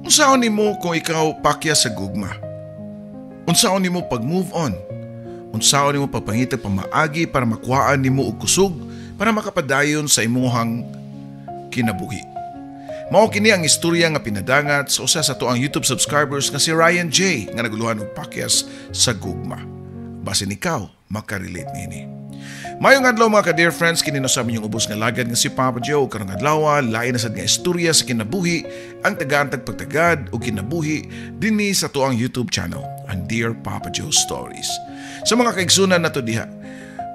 Unsaon nimo kung ikaw pakyas sa gugma? Unsaon nimo pag-move on? Unsaon nimo pagpangita pamaagi para makuhaan nimo og kusog para makapadayon sa imuhang kinabuhi? Mao kini ang istorya nga pinadangat sa usa sa atoang YouTube subscribers nga si Ryan J nga naguluhan og pakyas sa gugma. Basin ikaw makarelate nini. Mayong adlaw, mga ka-dear friends, kini na sa inyong ubos nga lagad nga si Papa Joe. Karong adlaw, lain na sad nga istorya sa kinabuhi ang tagaan tag pagtagad o kinabuhi dinhi sa atoang YouTube channel, ang Dear Papa Joe Stories. Sa mga kaigsunan nato diha,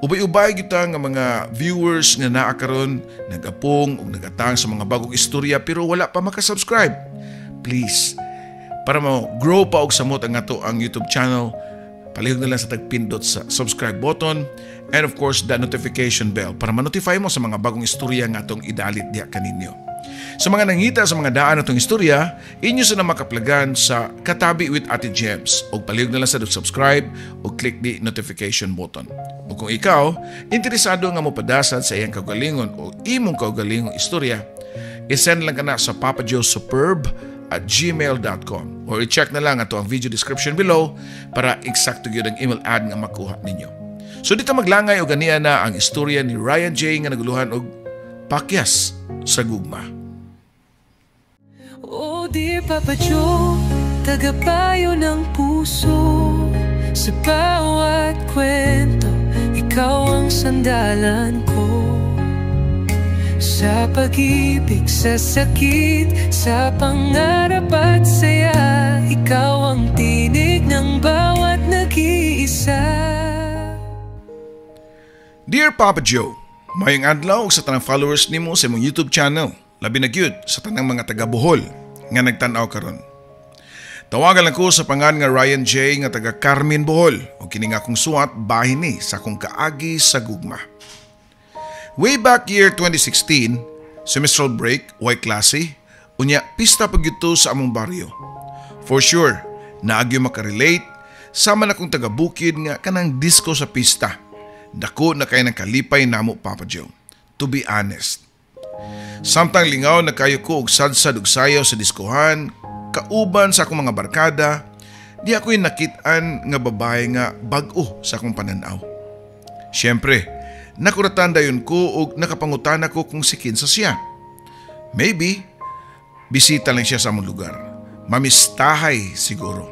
ubay-ubay kita nga mga viewers nga naa karon nagapong ug nagatang sa mga bagong istorya pero wala pa makasubscribe. Please, para mo grow pa og samot ang ato ang YouTube channel, palihog na lang sa tagpindot sa subscribe button and, of course, the notification bell para ma-notify mo sa mga bagong istorya nga atong idalit diha kaninyo. Sa mga nangita sa mga daan natong istorya, inyo sa na makaplagan sa Katabi with Ate Gems o palihog na lang sa subscribe o click the notification button. O kung ikaw, interesado nga mopadasad sa iyang kaugalingon o imong kaugalingong istorya, isend lang ka na sa papajoesuperb@gmail.com or i-check na lang ato ang video description below para eksakto gyud ang email ad nga makuha ninyo. So dito maglangay og ganiya na ang istorya ni Ryan J nga naguluhan og pakyas sa gugma. Oh dear Papa Joe, tagapayo ng puso. Sa bawat kwento, ikaw ang sandalan ko. Sa pag-ibig, sa sakit, sa pangarap at saya, ikaw ang tinig ng bawat nag-iisa. Dear Papa Joe, mayong adlaw sa tanang followers nimo sa imong YouTube channel. Labi na gyud sa tanang mga taga Bohol nga nagtan-aw karon. Tawagan lang ko sa pangan nga Ryan J nga taga Carmen, Bohol, ug kini nga akong suwat bahin ni sa akong kaagi sa gugma. Way back year 2016, semestral break, way klase, unya pista pa gyud to sa among baryo. For sure, naagyo makarelate sama na kong taga bukid nga kanang disco sa pista. Dako na kay ng kalipay namo, Papa Joe. To be honest. Samtang lingaw na kayo ko og sadsad og sayaw sa diskohan, kauban sa akong mga barkada, di ako'y nakit-an nga babae nga bag-o sa akong pananaw. Siyempre, nakuratan dayon ko og nakapangutana ko kung si kinsa siya. Maybe, bisita lang siya sa among lugar. Mamistahay siguro.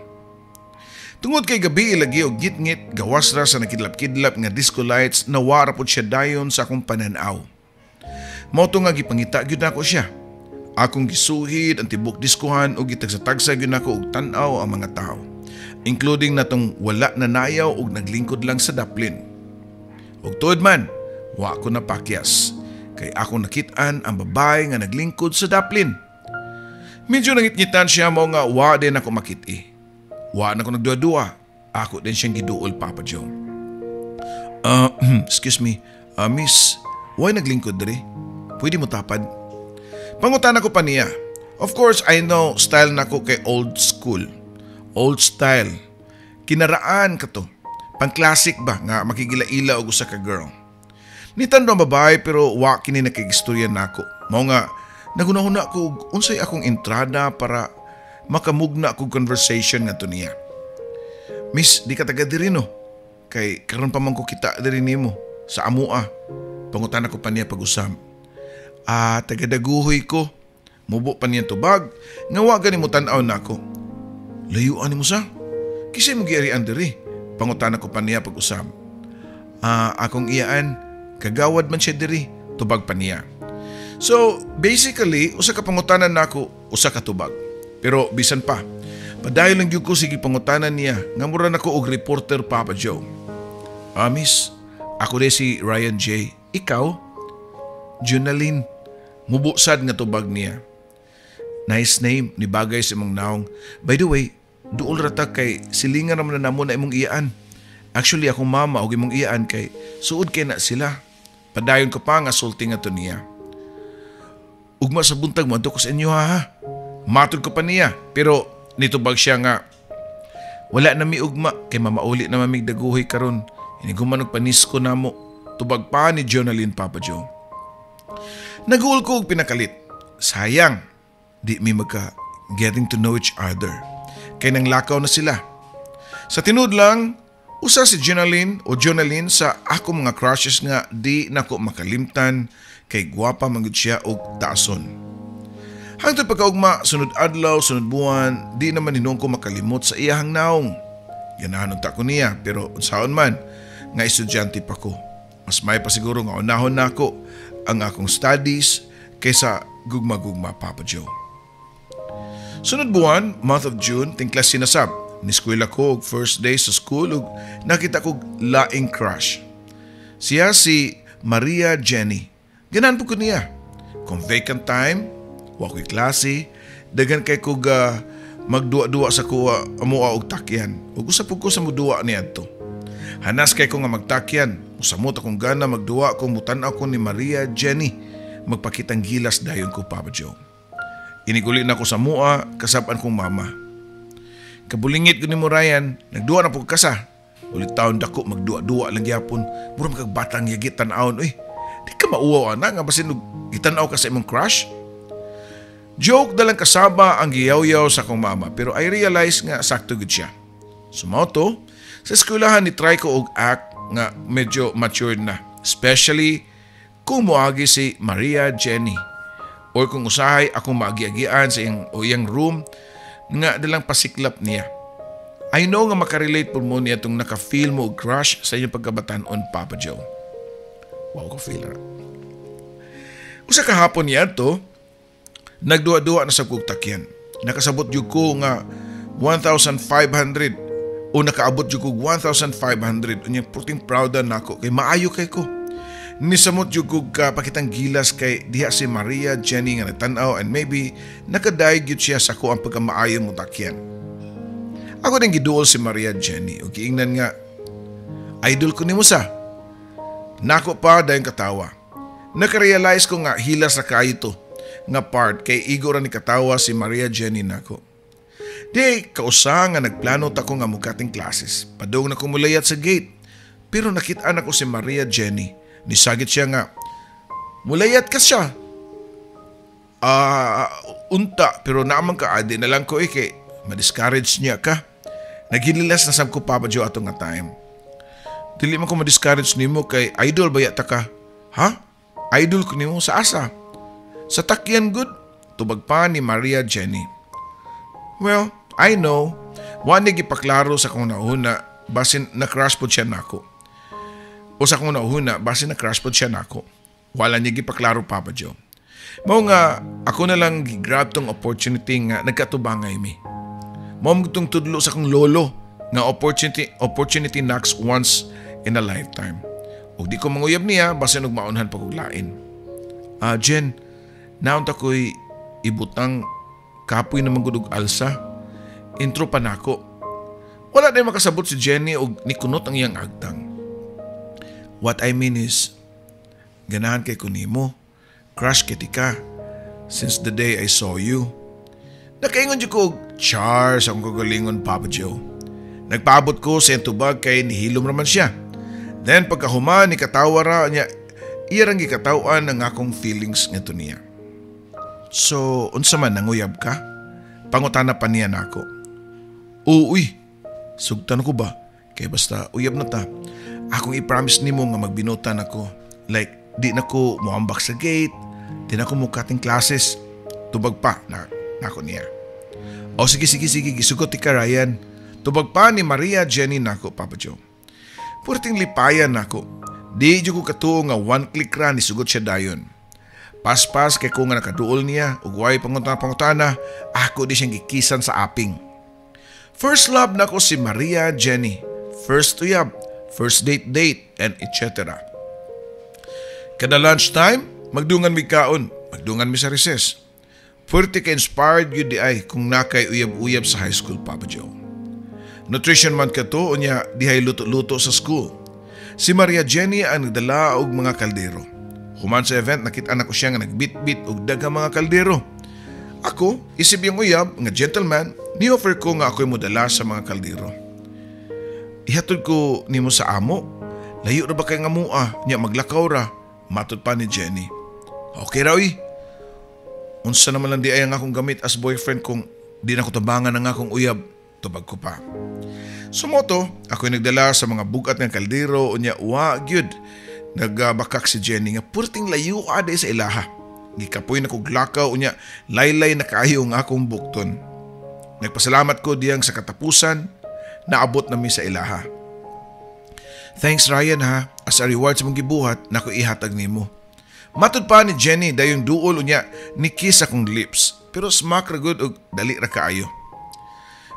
Tungod kay gabi ilagi og ngit-ngit, gawas ra sa nakidlap-kidlap nga disco lights, nawara pod siya dayon sa akong pananaw. Mao to nga gipangita gyud nako siya. Akong gisuhid ang tibok diskuhan ug gitagsa-tagsa gyud nako og tan-aw ang mga tao, including natong wala na nayaw ug naglingkod lang sa daplin. Ug tuod man, wa ko napakyas kay ako nakit-an ang babae nga naglingkod sa daplin. Medyo nangitngitan siya, mao nga wa din ako makit-i. Wa na ko nagduwa-duwa. Ako din siyang giduol, Papa Joe. "Excuse me, miss, why naglingkod diri? Pwede mo tapad?" Pangutana ko pa niya. Of course, I know style nako kay old school. Old style. Kinaraan ka to. Pang-classic ba nga makigila-ila og usa ka girl. Nitando ang babae pero wa kini nakigistorya nako. Mao nga nagunahuna ko og unsay akong entrada para makamugna kog conversation ngadto niya. "Miss, di ka taga diri, no? Kay karon pa man ko kita diri nimo sa amua." Pangutana ko pa niya pag-usam. "Ah, taga Dagohoy ko." Mubo pa niya tubag, nga wa gani mo tan-aw nako. "Layuan nimo sa? Kinsa mo giarian diri?" Pangutana ko pa niya pag-usam. "Ah, akong iyaan, kagawad man siya diri." Tubag pa niya. So, basically, usa ka pangutana nako, usa ka tubag. Pero bisan pa, padayon lang gyud ko sige pangutana niya nga mura nako og reporter, Papa Joe. "Ah, miss, ako de si Ryan J. Ikaw?" "Junalyn." Mubusad nga tubag niya. "Nice name, ni bagay sa imong naong. By the way, duol rata kay silingan naman na namo na imong iyaan. Actually, akong mama og imong iyaan kay suod kay na sila." Padayon ko pa nga sulti nga to niya. "Ugma sa buntag mo ko sa inyo ha." Matod ko pa niya, pero nitubag siya nga "Wala na mi ugma kay mamauli na mamig Dagohoy karon. Iniguman og panisko namo." Tubag pa ni Jonalyn, Papa Joe. Naguol ko og pinakalit. Sayang, di mi magka Getting to know each other. Kay nang lakaw na sila. Sa tinud lang, usa si Jonalyn o Jonalyn sa ako mga crushes nga di nako makalimtan kay gwapa man gud siya og taason. Hangtod pagkaugma, sunod adlaw, sunod buwan, di naman hinuon ko makalimot sa iyahang naong. Ganahan unta ko niya, pero unsaon man nga estudyante pa ko. Mas may pa siguro nga unahon nako ang akong studies kaysa gugma-gugma, Papa Joe. Sunod buwan, month of June, tingklas sinasab. Niskwela ko og first day sa school ug nakita ko laing crush. Siya si Maria Jenny. Ganahan po ko niya. Kung vacant time, wa ko'y klase, daghan kay kog magduwa-duwa sa kuwa amoa og takyan. Ug usa pud ko sa muduwa niadto. Hanas kay ko nga magtakyan. Musamot akong gana magduwa kung mutan-aw ko ni Maria Jenny. Magpakitang gilas dayon ko, Papa Joe. Iniguli na ko sa mua, kasab-an kong mama. Kabulingit ko ni mo, Ryan, nagduwa na po kasa. Ulit taon dako magduwa-duwa lang gyapon. Mura man kag batang yagi tan-awon, uy. Di ka mauwaw ana nga basin og gitan-aw ka sa imong crush. Joke dalang kasaba ang giyaw-yaw sa akong mama, pero I realize nga sakto gud siya. So mao to, sa eskwelahan ni try ko og act nga medyo matured na. Especially kung moagi si Maria Jenny or kung usahay akong maagiagian sa iyang, o iyang room nga dalang pasiklap niya. I know nga makarelate po mo niya itong naka-feel mo og crush sa inyong pagkabatan-on, Papa Joe. Wow, ka-feel ra. Usa ka hapon niya to, nagduwa-duwa na sa kog takyan. Nakasabot jud ko nga 1,500 o nakaabot jud kog 1,500. Unya puting proud na nako kay maayo kay ko. Nisamot jud kog ka pakitang gilas kay diha si Maria Jenny nga nagtan-aw and maybe nakadayeg gyud siya sa ako ang pagkamaayo mo takyan. Ako din giduol si Maria Jenny ug giingnan nga, "Idol ko nimo sa." Nako pa dayon katawa. Nakarealize ko nga hilas na kayo to nga part kay igo ra ni katawa si Maria Jenny nako. Di kausa nga nagplano ta ko nga mukating classes. Padung na ko mulayat sa gate. Pero nakita na ko si Maria Jenny. Nisagit siya nga, "Mulayat ka siya." "Ah, unta, pero naman ka, adi na lang ko eh, kay ma-discourage niya ka." Naghililas na sab ko, Papa Joe, ato nga time. "Dili man ko ma-discourage nimo kay idol ba ta ka?" "Ha? Idol ko nimo sa asa?" "Sa takyan good," tubag pa ni Maria Jenny. Well, I know, wa ni gipaklaro sa kong nauna, basin na-crush po siya nako. O sa kong nauna, basin na-crush po siya nako. Wala niya gipaklaro, Papa Joe. Mao nga, ako na lang gigrab tong opportunity nga nagkatubangay mi. Mao tong tudlo sa akong lolo nga opportunity knocks once in a lifetime. Ug di ko manguyab niya basin og maunhan pa kog lain. "Ah, Jen, naunta ko'y ibutang, kapoy naman gud og alsa." Intro pa nako. Wala din makasabot si Jenny og nikunot ang iyang agtang. "What I mean is, ganahan kay ko nimo. Crush kiti ka since the day I saw you." Nakaingon jud ko og char sa akong kagalingon, Papa Joe. Nagpaabot ko sa iyang tubag kay nihilom raman siya. Then pagkahuman ni katawa ra niya, iya rang gikatawan ang akong feelings ngadto niya. "So, unsa man, nanguyab ka?" Pangutana pa niya nako. "Uy, sugtan ko ba? Kay basta uyab na ta. Akong i-promise nimo nga magbinutan ako. Like, di na ko moambak sa gate, di na ko mo cutting classes." Tubag pa na nako niya. "O sige, sige, sige, gisugot ka, Ryan." Tubag pa ni Maria Jenny nako, Papa Joe. Purting lipayan nako. Di jud ko katuo nga one click ra nisugot siya dayon. Paspas kay ko nga nakaduol niya ug way pangutana-pangutana, ako di siyang gikisan sa aping. First love nako si Maria Jenny. First uyab, first date date, and etc. Kada lunchtime, magdungan mi kaon, magdungan mi sa recess. Pwerte ka inspired yun di ay kung nakay uyab-uyab sa high school, Papa Joe. Nutrition month kato, unya dihay luto-luto sa school. Si Maria Jenny ang nagdala og mga kaldero. Human sa event, nakita na ko siya nga nagbitbit og daghang mga kaldero. Ako, isip yung uyab nga gentleman, ni-offer ko nga ako'y modala sa mga kaldero. "Ihatod ko nimo sa amo. Layo ra ba kay nga mua, nya maglakaw ra," matod pa ni Jenny. "Okay ra uy. Unsa naman lang di ay ang akong gamit as boyfriend kung Di na ko tabangan ang akong uyab, tubag ko pa. Sumoto, ako'y nagdala sa mga bugat ng kaldero unya wa gyud nagbakak si Jenny nga purting layo aday sa ilaha. Gikapoy na kog lakaw unya laylay na kaayo ang akong bukton. Nagpasalamat ko diyang sa katapusan, naabot na mi sa ilaha. "Thanks, Ryan, ha, as a reward sa mong gibuhat nako ihatag nimo." Matud pa ni Jenny dayong duol unya ni kiss akong lips, pero smack ra gud og dali ra kaayo.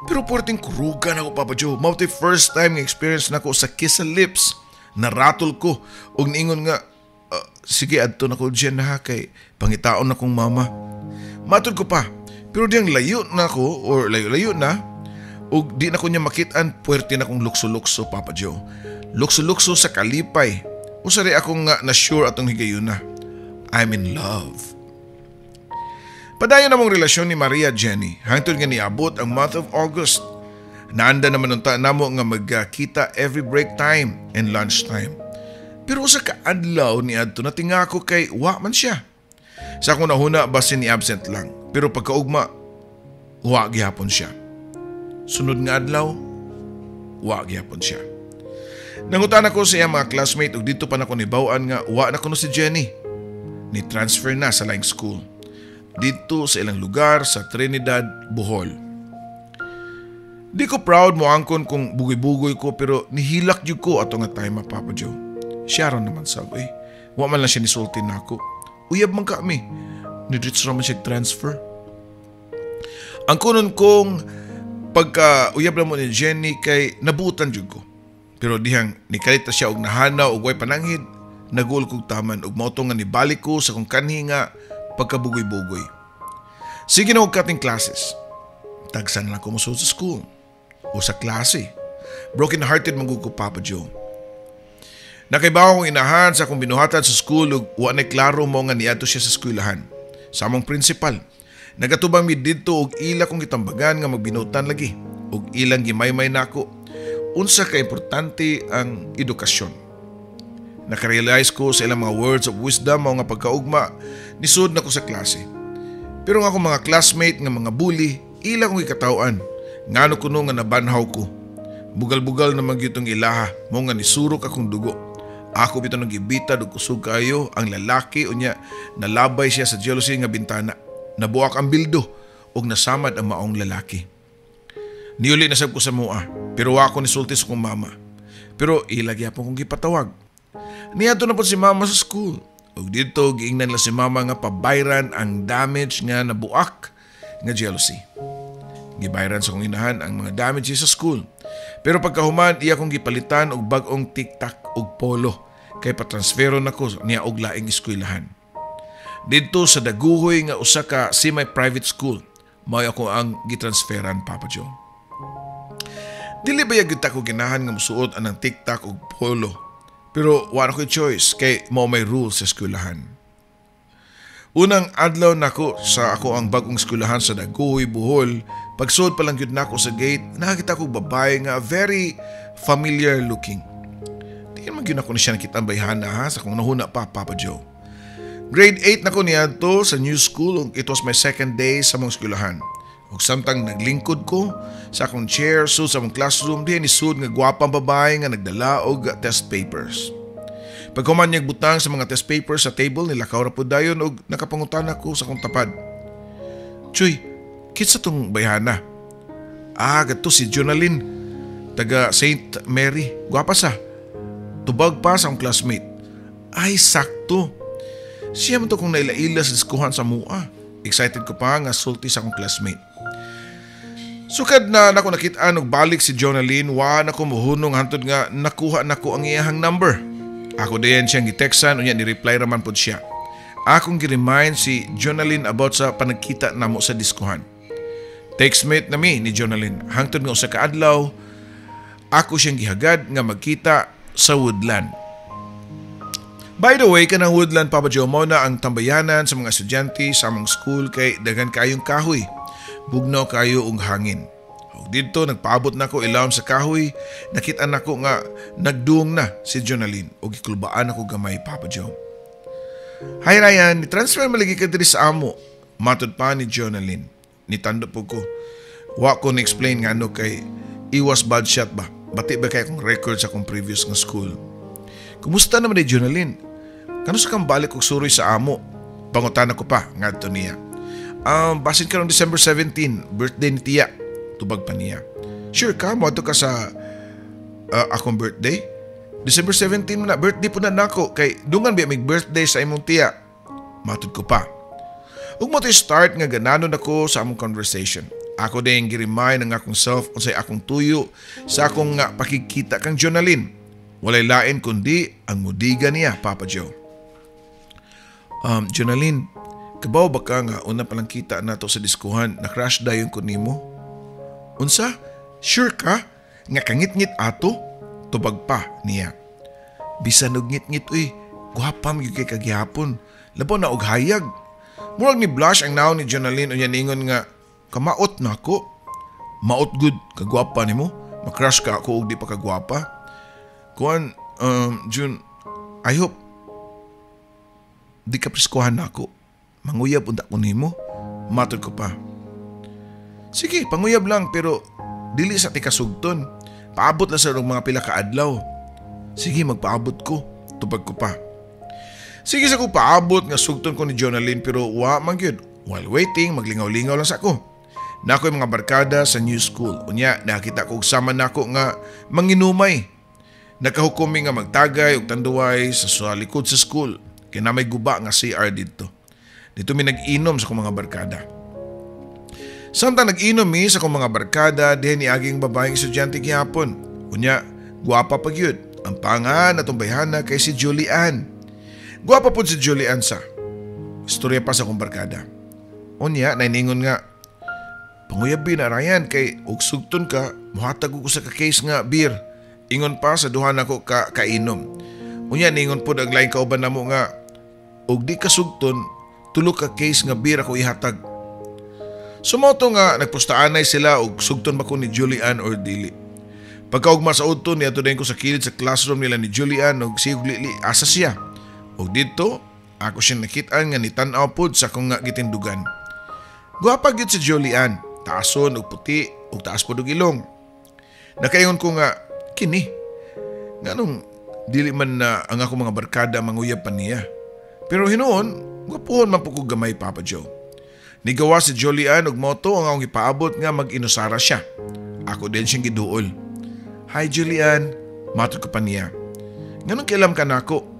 Pero porting kurugan ako, Papa Joe. Mao to'y first time nga experience nako sa kiss sa lips. Naratol ko og niingon nga, "Sige, adto na ko Jen ha, kay pangitaon na kong mama." Matud ko pa. Pero diyang layo na ko or layo-layo na ug di na ko niya makit-an, puwerte na kong lukso-lukso, Papa Joe. Lukso-lukso sa kalipay. Usari akong nga na sure atong higayuna. I'm in love. Padayon namong relasyon ni Maria Jenny hangtod nga niabot ang month of August. Naanda naman unta namo nga magkita every break time and lunch time. Pero usa ka adlaw ni adto, natinga ko kay wa man siya. Sa akong nahuna, basin ni absent lang. Pero pagkaugma, wa gihapon siya. Sunod nga adlaw, wa gihapon siya. Nangutan ako sa iyang mga classmate ug dito pa nako nibaw-an nga wa na kuno si Jenny. Ni transfer na sa laing school dito sa ilang lugar sa Trinidad, Bohol. Di ko proud mo angkon kung bugoy-bugoy ko, pero nihilak jud ko ato nga time, Papa Joe. Siya ron naman sab eh. Wa man lang siya nisulti nako. Uyab man kami. Nidritso man siya transfer. Ang kunon kong pagka uyab na mo ni Jenny kay nabutan jud ko. Pero dihang nikalita siya og nahanaw og way pananghid, nagul kog taman og mao nga nibalik ko sa kong kanhi nga pagkabugoy-bugoy. Sige na og cutting classes. Tagsan lang ko musulod sa school o sa klase. Broken hearted man ko, Papa Joe. Nakaibaw akong inahan sa akong binuhatan sa school ug wa na klaro mo nga niadto siya sa eskwelahan. Sa among principal. Nagatubang mi didto og ila kong gitambagan nga magbinutan lagi ug ilang gimaymay nako unsa ka importante ang edukasyon. Nakarealize ko sa ilang mga words of wisdom mao nga pagkaugma nisud na ko sa klase. Pero nga akong mga classmate nga mga bully, ila kong gikataw-an. Ngano kuno nga nabanhaw ko. Bugal-bugal na gyud ilaha mo nga nisurok akong dugo. Ako bitaw nang gibitad og kusog kayo ang lalaki unya nalabay siya sa jealousy nga bintana. Nabuak ang bildo ug nasamad ang maong lalaki. Niuli na sab ko sa mua, pero wa ko nisulti sa kong mama. Pero ila gyapon kong gipatawag. Niadto na po si mama sa school. Ug didto giingnan lang si mama nga pabayran ang damage nga nabuak nga jealousy. Gibayran sa kong inahan ang mga damages sa school. Pero pagkahuman, iya kong gipalitan og bag-ong tiktak og polo kay patransfero nako niya og laing eskwelahan. Didto sa Daguhoy nga usa ka semi-private school, mao ako ang gitransferan, Papa Joe. Dili ba gyud ko ginahan nga musuot anang tiktak og polo. Pero wala ko'y choice kay mao may rules sa eskwelahan. Unang adlaw nako sa ako ang bagong eskwelahan sa Daguhoy, Bohol, pagsud pa lang gyud nako sa gate, nakakita ko babae nga very familiar looking. Di man gyud ako na siya nakita bayhana ha, sa kung nahuna pa, Papa Joe. Grade 8 na ko niadto sa new school. It was my second day sa mong eskwelahan. Ug samtang naglingkod ko sa akong chair so sa mong classroom, diha ni sud nga gwapang babae nga nagdala og test papers. Pagkuman niya butang sa mga test papers sa table, nilakaw ra pud dayon og nakapangutana ko sa akong tapad. "Chuy, kinsa tong bayhana?" "Ah, gadto si Jonalyn, taga St. Mary. Gwapa sa." Tubag pa sa akong classmate. "Ay, sakto. Siya man to kung naila-ila sa diskuhan sa mua." Excited ko pa nga sulti sa akong classmate. Sukad na nako nakit-an og balik si Jonalyn, wa na ko muhunong hantod nga nakuha nako ang iyahang number. Ako dayon siyang gitextan unya ni-reply raman pod siya. Akong gi-remind si Jonalyn about sa panagkita namo sa diskuhan. Textmate na mi ni Jonalyn hangtod nga usa ka adlaw ako siyang gihagad nga magkita sa Woodland. By the way, kanang Woodland, Papa Joe, mao na ang tambayanan sa mga estudyante sa among school kay daghan kayong kahoy. Bugnaw kayo og hangin. Ug didto nagpaabot nako ilawom sa kahoy, nakita nako nga nagduong na si Jonalyn ug gikulbaan ako gamay, Papa Joe. "Hi Ryan, ni-transfer malagi ka diri sa amo," matod pa ni Jonalyn. Nitando po ko. Wa ko ni-explain nga ano kay iwas bad shot ba. Bati ba kay akong record sa akong previous nga school. Kumusta naman ni Jonalyn? Kano sa kang balik og suroy sa amo? Pangutana ko pa ngadto niya. Basin karong December 17, birthday ni Tia. Tubag pa niya. Sure ka, moadto ka sa akong birthday? December 17 mo na, birthday po na nako kay dungan biya mig birthday sa imong tiya. Matod ko pa. Ug mo start nga gananon ako sa among conversation. Ako din gi-remind ang akong self unsay akong tuyo sa akong nga pakikita kang Jonalyn. Walay lain kundi ang mudiga niya, Papa Joe. Jonalyn, kabaw ba ka nga una palang kita nato sa diskuhan na crush dayon ko nimo? Unsa? Sure ka? Nga kangit-ngit ato? Tubag pa niya. Bisan og ngit-ngit uy, gwapa man gyud kay kagihapon. Labaw na og hayag. Murag ni blush ang naon ni Jonalyn, unya ningon nga kamaot nako. Maot gud kagwapa nimo. Makrush ka ako og di pa kagwapa. Kuan June, I hope di ka priskuhan nako. Manguyab unta ko nimo. Matod ko pa. Sige, panguyab lang pero dili sa tikasugton. Paabot lang sa mga pila ka adlaw. Sige, magpaabot ko. Tubag ko pa. Sige sa ko paabot nga sugton ko ni Jonalyn pero wa man gyud. While waiting, maglingaw-lingaw lang sa ako. Nakoy mga barkada sa new school. Unya, nakita ko sama nako nga manginumay. Nakahukom mi nga magtagay og tanduay sa likod sa school. Kay na may guba nga CR didto. Dito mi nag-inom sa akong mga barkada. Samtang nag-inom mi sa akong mga barkada, diha ni aging babaeng estudyante gihapon. Unya, gwapa pa gyud. Ang pangan atong bayhana kay si Julian. Gwapa pod si Julian sa. Istorya pa sa akong barkada. Unya, nainingon nga, panguyabi na Ryan kay og sugton ka, muhatag ko sa ka-case nga beer. Ingon pa sa duha nako ka kainom. Unya, ningon pod ang laing kauban namo nga, og di ka sugton, tulo ka case nga beer ako ihatag. Sumoto nga nagpustaanay sila og sugton ba ko ni Julian or dili. Pagkaugma sa udto, niadto din ko sa kilid sa classroom nila ni Julian og sigog lili asa siya. Og didto, ako siyang nakitaan nga nitan-aw pod sa akong nga gitindugan. Gwapa gyud si Julian, taason og puti og taas pod og ilong. Nakaingon ko nga kini. Nganong dili man na ang akong mga barkada manguyab pa niya. Pero hinuon, gwapuhon man po ko gamay, Papa Joe. Nigawa si Julian og moto ang akong ipaabot nga mag-inusara siya. Ako din siyang giduol. Hi Julian, matod ko pa niya. Nganong kailam ka nako?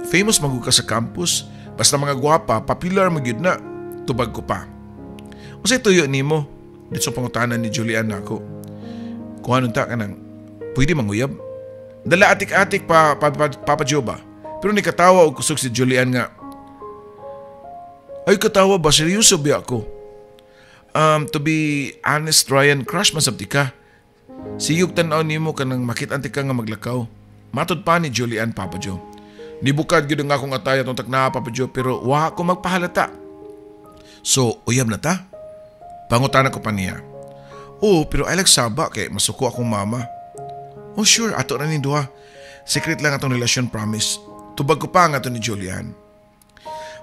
Famous man gud ka sa campus. Basta mga gwapa, popular mo gyud na. Tubag ko pa. Unsay tuyo nimo? Dito sa pangutanan ni Julian nako. Kuha nun ta ka nang, pwede manguyab? Dala atik-atik pa, pa, pa, Papa Joe ba? Pero nikatawa og kusog si Julian nga, ay katawa ba? Seryoso ba ako? To be honest, Ryan, crush man sabti ka. Siyog tan-aw nimo kanang makit-an ka nga maglakaw. Matod pa ni Julian, Papa Joe. Nibukad gyud ang akong atay atong takna, Papa Joe, pero wa ko magpahalata. So, uyab na ta? Pangutana ko pa niya. Oo, pero ay saba kay masuko akong mama. Oh sure, ato na ni duha. Secret lang atong relasyon, promise. Tubag ko pa nga to ni Julian.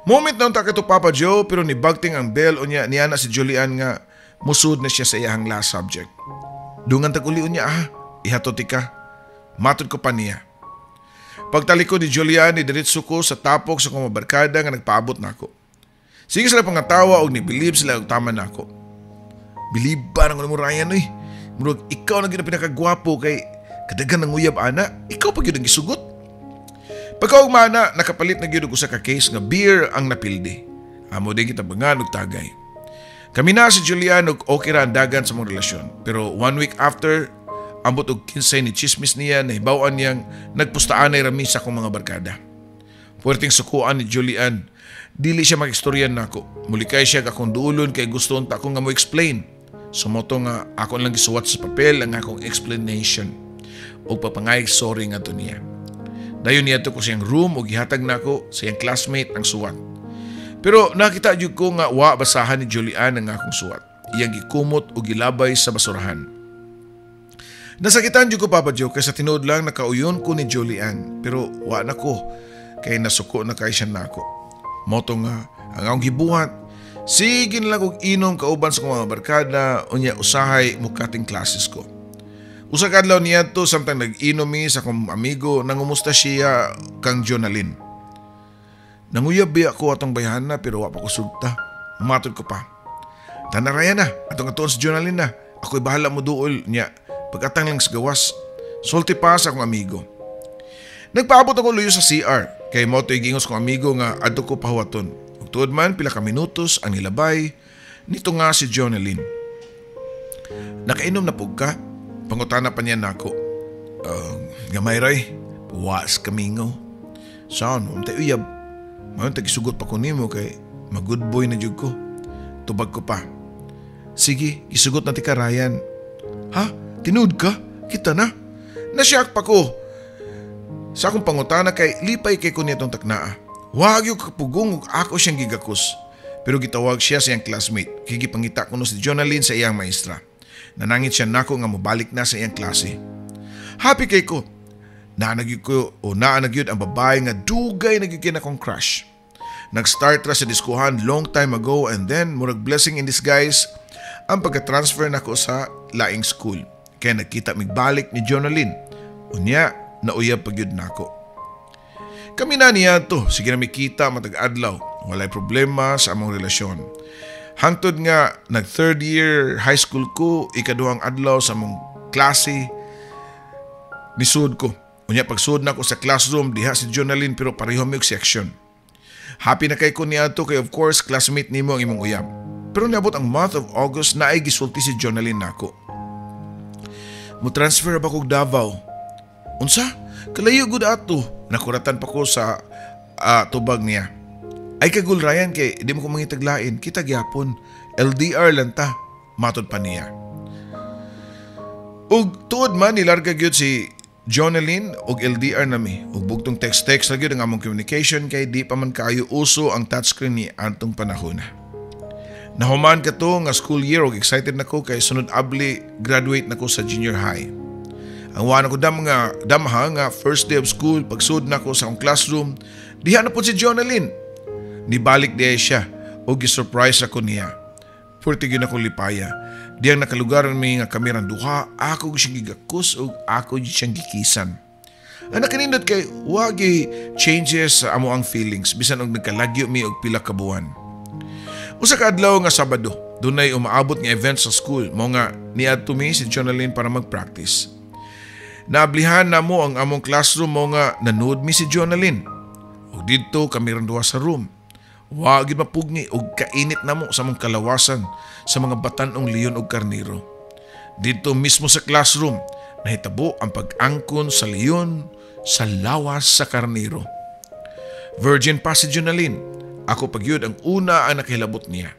Moment na unta kato, Papa Joe, pero ni bagting ang bell unya niya na si Julian nga musud na siya sa iyang last subject. Dungan tag uli unya ah, ihato ti ka. Matod ko pa niya. Pagtalikod ni Julian, ni diretso ko sa tapok sa akong barkada nga nagpaabot nako. Sige sila pangatawa og ni believe sila og tama nako. Believe ba nang mo Ryan oy? Murag ikaw na gyud ang pinakagwapo kay kadagan ng uyab ana, ikaw pa gyud ang gisugot. Pagkaugma na, nakapalit na gyud og usa ka case nga beer ang napildi. Amo din kita bangan og tagay. Kami na si Julian og okay ra ang dagan sa mong relasyon. Pero one week after, ambot og kinsay ni chismis niya na hibaw-an niyang nagpustaanay rami sa akong mga barkada. Puwerteng sukuan ni Julian. Dili siya mag-istoryan nako. Mulikay siya akong duulon kay gusto unta ko nga mo explain. Sumoto nga ako lang gisuwat sa papel ang akong explanation og papangay sorry nga to niya. Dayon niya to ko siyang room ug gihatag nako sa iyang classmate ang suwat. Pero nakita jud ko nga wa basahan ni Julian ang akong suwat. Iyang gikumot ug gilabay sa basurahan. Nasakitan jud ko, Papa Joe, kay sa tinuod lang nakauyon ko ni Julian, pero wa na ko kay nasuko na kay siya nako. Moto nga ang akong gibuhat, Sige na lang kog inom kauban sa kong mga barkada, unya usahay mukating classes ko. Usa ka adlaw niadto samtang nag-inom mi sa akong amigo, nangumusta siya kang Jonalyn. Nanguyab biya ko atong bayhana pero wa pa ko sugta. Matod ko pa. Tanaraya na, atong atuon si Jonalyn na. Ako'y bahala mo duol niya. Pag-atang lang sa gawas. Sulti pa sa akong amigo. Nagpaabot ako luyo sa CR. Kay mo to'y gingos kong amigo nga adto ko pahuwaton. Ug tuod man pila ka minutos ang nilabay nito nga si Jonalyn. Nakainom na pug ka? Pangutana pa niya nako. Gamay ray, was kamingaw. Saan, untay uyab. Mayon tagisugot pa ko nimo kay ma-good boy na jud ko. Tubag ko pa. Sige, gisugot na ti ka, Ryan. Ha? Tinud ka? Kita na. Nasyak pa ko. Sa akong pangutana kay lipay kay ko niya tong taknaa. Wag yung kapugong ug ako siyang gigakos. Pero gitawag siya sa iyang classmate. Kay gipangita kuno si Jonalyn sa iyang maestra. Nanangit siya nako nga mobalik na sa iyang klase. Happy kay ko. Naanagyod ko o naanagyod ang babae nga dugay na gyud akong crush. Nag-start ra sa diskuhan long time ago and then murag blessing in disguise ang pagka-transfer nako sa laing school. Kaya nagkita migbalik ni Jonalyn. Unya, nauyab pagyud nako. Kami na niya to, sige na mikita matag adlaw. Walay problema sa among relasyon. Hangtod nga nag third year high school ko, ikaduhang adlaw sa among klase, nisud ko. Unya pagsud nako sa classroom, diha si Jonalyn pero pareho mi og section. Happy na kay ko niadto kay of course classmate nimo ang imong uyab. Pero niabot ang month of August na ay gisulti si Jonalyn nako. Mo transfer ba kog Davao? Unsa? Kalayo gud ato. Nakuratan pa ko sa tubag niya. Ay kagul Ryan kay di mo ko mangitaglain. Kita gyapon. LDR lang ta. Matod pa niya. Ug tuod man nilarga gyud si Jonalyn og LDR nami. Ug bugtong text-text na gyud ang among communication kay di pa man kaayo uso ang touchscreen ni antong panahon. Nahuman ka to nga school year og excited na ko kay sunod abli graduate na ko sa junior high. Ang wa na ko dam nga damha nga first day of school pagsud na ko sa akong classroom, diha na pud si Jonalyn. Nibalik diay siya og gi-surprise ako niya. Purti gyud ako lipaya. Diyang nakalugaran mi nga kami rang duha, ako siyang gigakos og ako siyang gikisan. Ang nakanindot kay wagi changes sa amo ang feelings bisan og nagkalagyo mi og pila ka buwan. Usa ka adlaw nga Sabado, dunay umaabot nga event sa school, mao nga niadto mi si Jonalyn para mag-practice. Naablihan na mo ang among classroom mo nga nanood mi si Jonalyn. Ug didto kami rang duha sa room. Wa gyud mapugni og kainit namo sa among kalawasan sa mga batan-ong leon og karnero. Didto mismo sa classroom nahitabo ang pag-angkon sa leon sa lawas sa karnero. Virgin pa si Jonalyn. Ako pagyud ang una ang nakahilabot niya.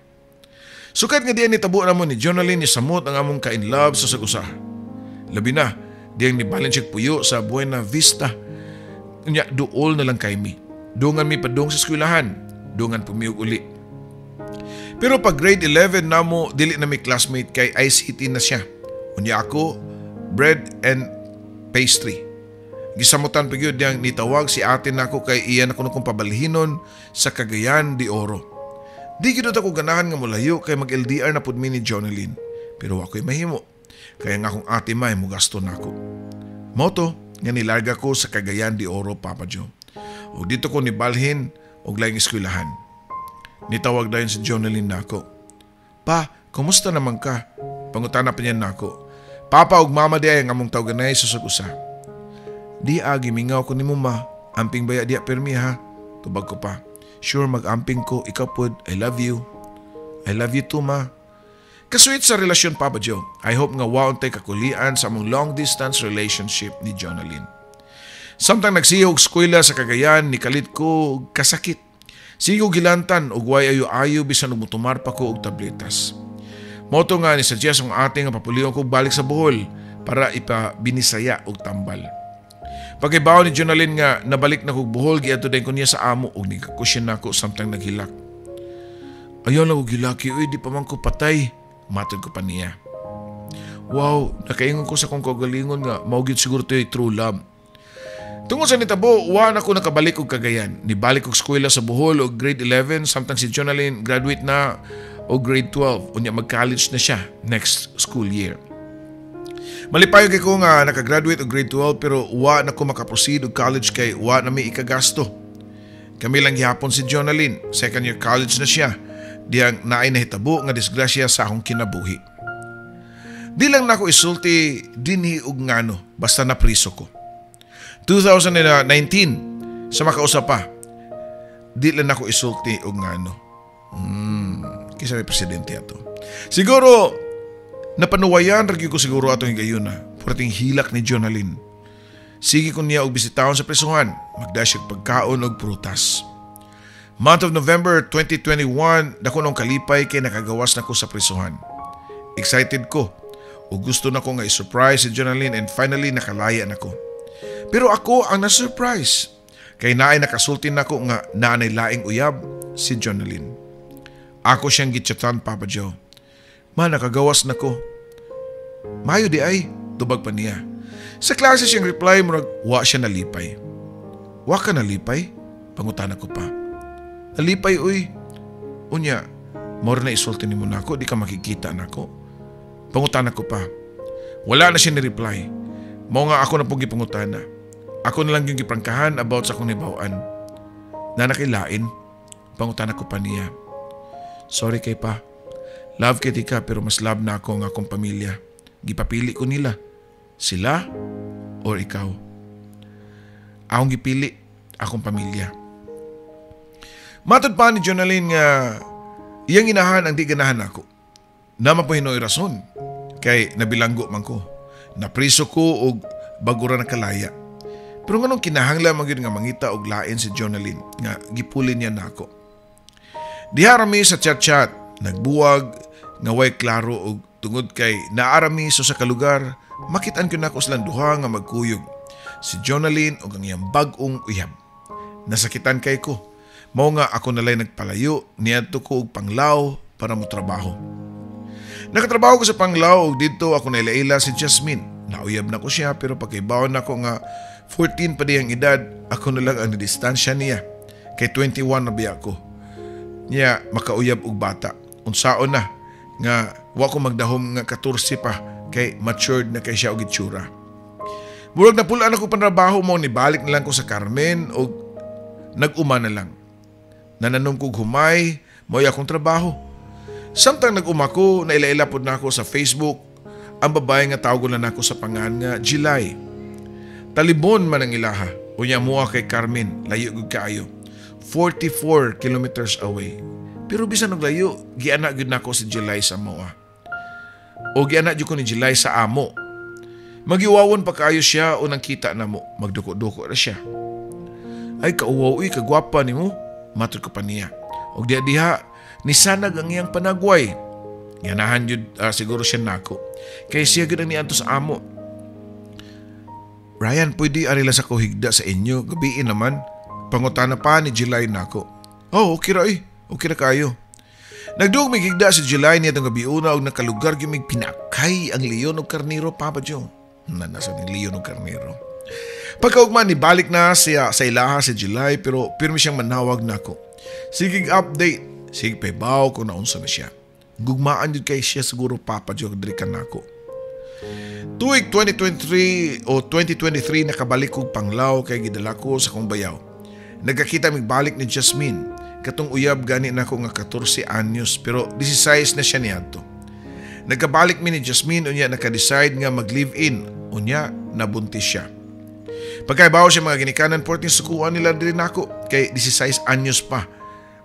Sukat nga diyan nitabo namo ni Jonalyn ni samot ang among ka-in love sa sag-usa. Labi na, diyang nibalin siya puyo sa Buena Vista. Unya, duol na lang kay mi. Dungan mi padung sa eskwelahan. Dungan pumiyog uli. Pero pag grade 11 namo, dili na mi classmate kay ICT na siya. Unya ako, bread and pastry. Gisamutan pa gyud niyang nitawag si ate nako kay iya na kuno kong pabalhinon sa Cagayan de Oro. Di gyud ako ganahan nga molayo kay mag-LDR na pud mi ni Jonalyn. Pero ako'y mahimo. Kaya nga akong ate may mugasto nako. Moto nga nilarga ko sa Cagayan de Oro, Papa Joe. Ug dito ko nibalhin og laing eskwelahan. Nitawag dayon si Jonalyn nako. Pa, kumusta naman ka? Pangutana pa niya nako. Papa ug mama di ay ang among tawganay sa sag-usa. Di agi mingaw ko nimo ma. Amping baya diya permi ha. Tubag ko pa. Sure mag-amping ko, ikaw pod. I love you. I love you too ma. Kasweet sa relasyon, Papa Joe. I hope nga waon tay kakulian sa among long distance relationship ni Jonalyn. Samtang nagsiyog eskwela sa Cagayan, nikalit ko kasakit. Sigo gilantan og way ayo-ayo bisan og mutumar pa ko og tabletas. Moto nga ni suggest ang ating nga papulion ko balik sa Bohol para ipabinisaya og tambal. Pagkibaw ni Jonalyn nga nabalik na kog Bohol, giadto din ko niya sa amo og nikakusyon nako samtang naghilak. Ayaw lang og hilaki, uy, di pa man ko patay. Matod ko pa niya. Wow, nakaingon ko sa kong kagalingon nga mao gyud siguro to'y true love. Tungod sa nitabo, wa na ko nakabalik og Cagayan. Nibalik og eskwela sa Bohol og grade 11 samtang si Jonalyn graduate na og grade 12. Unya mag-college na siya next school year. Malipayo kay ko nga nakagraduate og grade 12, pero wa na ko makaproceed og college kay wa na may ikagasto. Kami lang gihapon si Jonalyn, second year college na siya. Diyang naay nahitabo nga disgrasya sa akong kinabuhi. Di lang nako isulti dinhi og ngano, basta napriso ko. 2019 sa makausa pa. Di lang nako isulti og ngano. Kinsa may presidente ato. Siguro napanuwayan ra gyud ko siguro atong higayuna. Perting hilak ni Jonalyn. Sige ko niya og bisitahon sa prisuhan, magdala pagkaon og prutas. Month of November 2021, dako nang kalipay kay nakagawas na ko sa prisuhan. Excited ko o gusto na ko nga i-surprise si Jonalyn and finally nakalaya na ko. Pero ako ang na-surprise. Kay naay nakasulti nako nga naanay laing uyab si Jonalyn. Ako siyang gitchatan, Papa Joe. "Ma, nakagawas na ko." "Mayo diay," tubag pa niya. Sa klase siyang reply, murag wa siya nalipay. "Wa ka nalipay?" pangutana ko pa. "Nalipay uy." "Unya, mao na isulti nimo nako, di ka makikita nako?" pangutana ko pa. Wala na siya ni-reply. Mao nga ako na pong gipangutana. Ako na lang yung giprangkahan about sa akong nahibaw-an. "Naa na kay lain?" pangutana ko pa niya. "Sorry kay pa. Love kay tika pero mas love na ako ang akong pamilya. Gipapili ko nila. Sila or ikaw. Akong gipili akong pamilya." Matod pa ni Jonalyn nga iyang inahan ang di ganahan ako. Naa man poy rason kay nabilanggo man ko. Napriso ko og bago ra nakalaya. Pero nganong kinahanglan man gyud nga mangita og lain si Jonalyn nga gipuli niya nako? Diha rami sa chat-chat, nagbuwag nga way klaro og tungod kay naa rami sa ka lugar, makitaan ko nako silang duha nga magkuyog. Si Jonalyn og ang iyang bag-ong uyab. Nasakitan kay ko. Mao nga ako nalay nagpalayo, niadto ko og Panglao para mo trabaho. Nakatrabaho ko sa Panglao ug didto ako naila si Jasmine. Nauyab na ko siya pero pagkaibaw na ko nga 14 pa diyang edad, ako na lang ang distansya niya. Kay 21 na biya ko. Niya makauyab og bata. Unsaon na nga wa ko magdahom nga 14 pa kay matured na kay siya og itsura. Murag napulaan ako panrabaho, mao nibalik na lang ko sa Carmen og nag-uma na lang. Nananom kog humay, mo'y akong trabaho. Samtang nag-uma ko, naila-ila pod nako sa Facebook ang babae nga tawag na nako sa pangan nga July. Talibon man ang ilaha. Unya mua kay Carmen, layo gud kaayo. 44 kilometers away. Pero bisan og layo, giana gyud nako si July sa moa. O giana jud ko ni July sa amo. Magiuwawon pa kaayo siya o nang kita na mo, magduko-duko ra siya. "Ay, kauwaw uy, kagwapa nimo," matod ko pa niya. Og diha diha, nisanag ang iyang panagway. Ganahan jud siguro siya nako. Kay siya gyud ang niadto sa amo. "Ryan, pwede ari lang sa ko higda sa inyo, gabii naman?" pangutana pa ni July nako. "Oh, okay ra eh. Okay ra kayo." Nagduog mig higda si July niya itong gabi una og nakalugar gyud mig pinakay ang leon og karniro, Papa Joe. Na nasa ning leon og karniro. Pagkaugma, ni balik na siya sa ilaha si July pero pirmi siyang manawag nako. Sige update, sige pahibaw kung naunsa na siya. Gugmaan jud kay siya siguro, Papa Joe, diri kanako. Tuig 2023 o 2023, nakabalik kog Panglao kay gidala ko sa akong bayaw. Nagkakita mig balik ni Jasmine. Katong uyab gani nako nga 14 anyos pero 16 na siya niadto. Nagkabalik mi ni Jasmine unya naka-decide nga mag-live-in, unya nabuntis siya. Pagkaibaw siya mga ginikanan, porting sukuan nila diri nako kay 16 anyos pa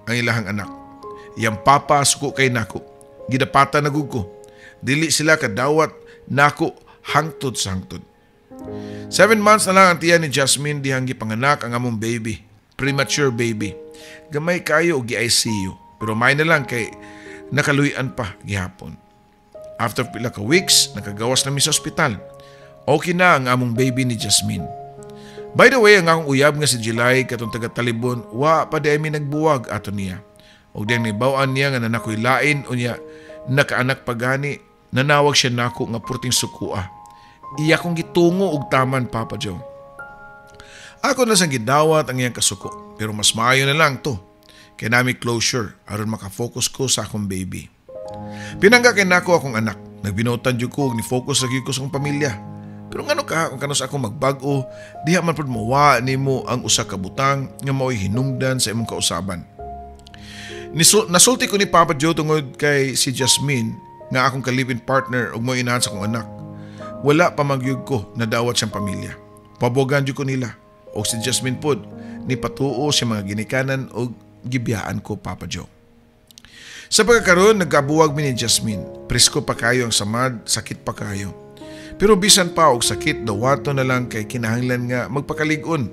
ang ilahang anak. Iyang papa suko kay nako. Gidapatan na gud ko. Dili sila kadawat nako hangtod sa hangtod. 7 months na lang ang tiyan ni Jasmine dihang gipanganak ang among baby. Premature baby. Gamay kayo og gi-ICU. Pero may na lang kay nakaluyan pa gihapon. After pila ka weeks, nakagawas na mi sa ospital. Okay na ang among baby ni Jasmine. By the way, ang akong uyab nga si July katong taga Talibon, wa pa di mi nagbuwag ato niya. Og diyang nahibaw-an niya nga naa nakoy lain unya nakaanak pa gani, nanawag siya nako nga purting sukua. Iya kong gitungo og taman, Papa Joe. Ako na sang gidawat ang iyang kasuko, pero mas maayo na lang to. Kay naa mi closure aron makafocus ko sa akong baby. Pinangga kay nako akong anak. Nagbinutan jud ko og ni-focus ra gyud ko sa akong pamilya. Pero ngano ka kung kanus ako magbag-o, diha man pud mowa nimo ang usa ka butang nga mao'y hinungdan sa imong kausaban. Nasulti ko ni Papa Joe tungod kay si Jasmine nga akong ka-live-in partner ug mo'y inahan sa akong anak. Wala pa magyud ko nadawat siyang pamilya. Pabogan jud ko nila. Og si Jasmine pod ni patuo sa mga ginikanan og gibiyaan ko, Papa Joe. Sa pagkakaroon, nagkabuwag mi ni Jasmine. Presko pa kayo ang samad, sakit pa kayo. Pero bisan pa og sakit, dawato na lang kay kinahanglan nga magpakalig-on.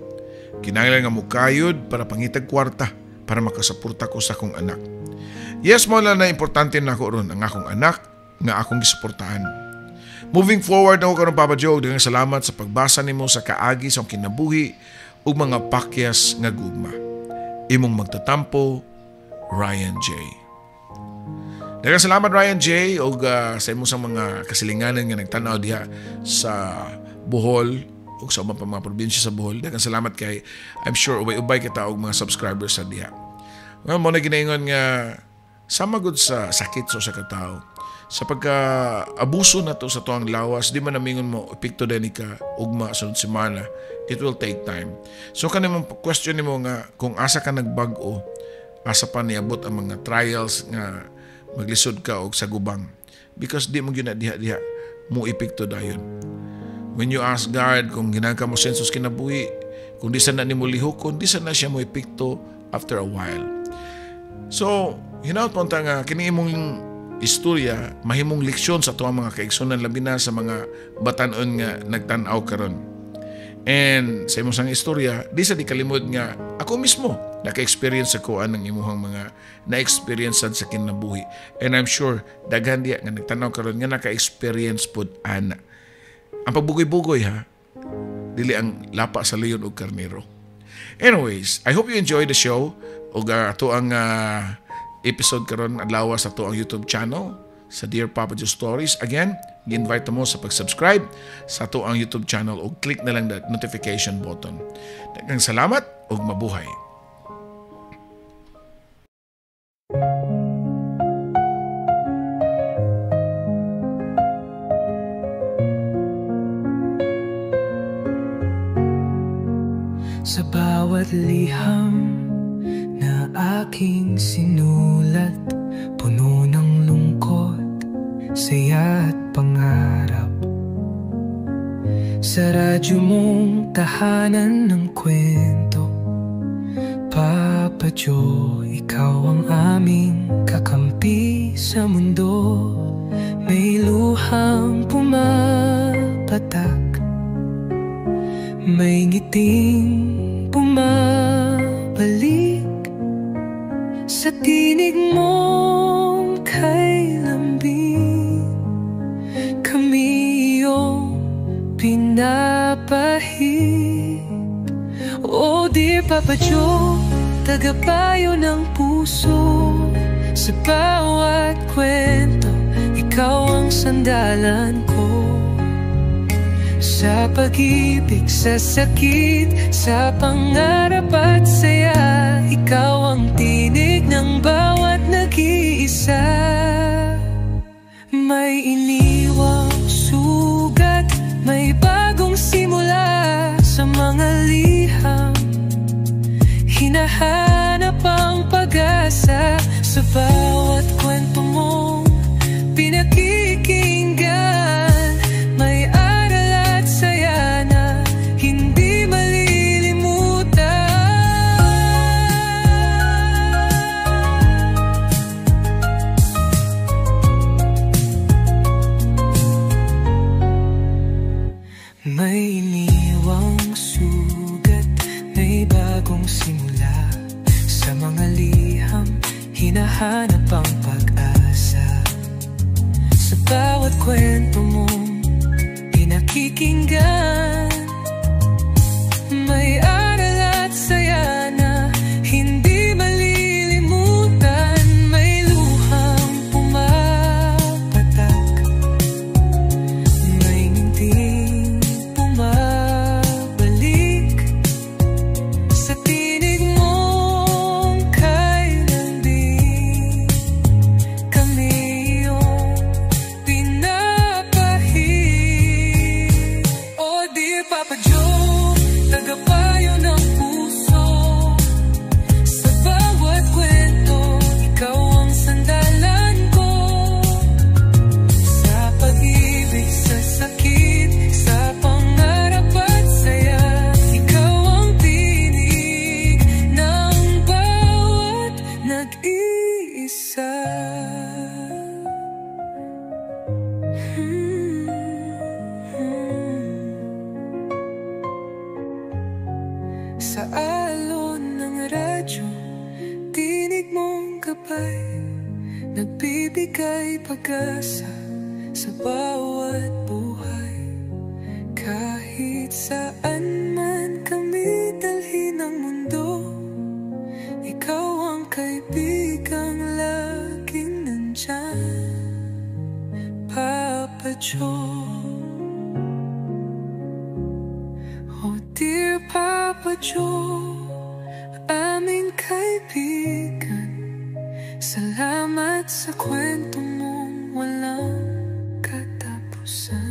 Kinahanglan nga mukayod para pangitag kwarta para makasuporta ko sa akong anak. Yes, mo lang na importante na ako ron ang akong anak nga akong gisuportahan. Moving forward ako karon, Papa Joe, daghang salamat sa pagbasa nimo sa kaagi sa akong kinabuhi ug mga pakyas nga gugma. Imong magtatampo, Ryan J. Daghang salamat, Ryan J, ug sa imo sa mga kasilinganan nga nagtan-aw diha sa Bohol ug sa ubang pa mga probinsya sa Bohol. Daghang salamat kay I'm sure ubay-ubay kita og mga subscribers sa diha. Nga mo na ginaingon nga sama gud sa sakit sa usa ka tawo. Sa pagka-abuso na to sa tuang lawas, di man namingon mo epekto din ka ugma sunod semana. It will take time. So kanimong question nimo nga kung asa ka nagbag-o, asa pa niabot ang mga trials nga maglisod ka og sa gubang. Because di mo gyud na diha-diha mo epekto dayon. When you ask God kung ginang ka mo sensos kinabuhi, kung di sa na nimo lihokon, di sa na siya mo epekto after a while. So, hinaut po nga kini imong istorya mahimong leksyon sa tuang mga kaigsunan, labi na sa mga batan-on nga nagtan-aw karon. And sa imong sang istorya, di sa di kalimod nga ako mismo naka-experience ako anang imuhang mga na-experience sa kinabuhi. And I'm sure daghan diya nga nagtan-aw karon nga naka-experience pod ana. Ang pagbugoy-bugoy ha, dili ang lapa sa leon ug karnero. Anyways, I hope you enjoy the show ug ato ang episode karon adlaw sa ato ang YouTube channel sa Dear Papa Joe Stories. Again, gi-invite mo sa pag-subscribe sa ato ang YouTube channel ug click na lang that notification button. Daghang salamat ug mabuhay. Sa bawat liham na aking sinulat, puno ng lungkot, saya at pangarap. Sa radyo mong tahanan ng kwento, Papa Joe, ikaw ang aming kakampi sa mundo. May luhang pumapatak, may ngiting bumabalik. Sa tinig mong kay lambing, kami iyong pinapahid. Oh dear Papa Joe, tagapayo ng puso. Sa bawat kwento, ikaw ang sandalan ko. Sa pag-ibig, sa sakit, sa pangarap at saya, ikaw ang tinig ng bawat nag-iisa. May iniwang sugat, may bagong simula. Sa mga liham, hinahanap ang pag-asa. Sa bawat kwento mong pinakikinggan, may aral at saya na hindi malilimutan. May iniwang sugat, may bagong simula. Sa mga liham, hinahanap ang pag-asa. Sa bawat kwento mong pinakikinggan, may aral at saya na hindi malilimutan. May luhang pumapatak, may ngiting bumabalik. pag-asa sa bawat buhay. Kahit saan man kami dalhin ng mundo, ikaw ang kaibigang laging nandyan, Papa Joe. Oh dear Papa Joe, aming kaibigan, salamat sa kwento mong walang katapusan.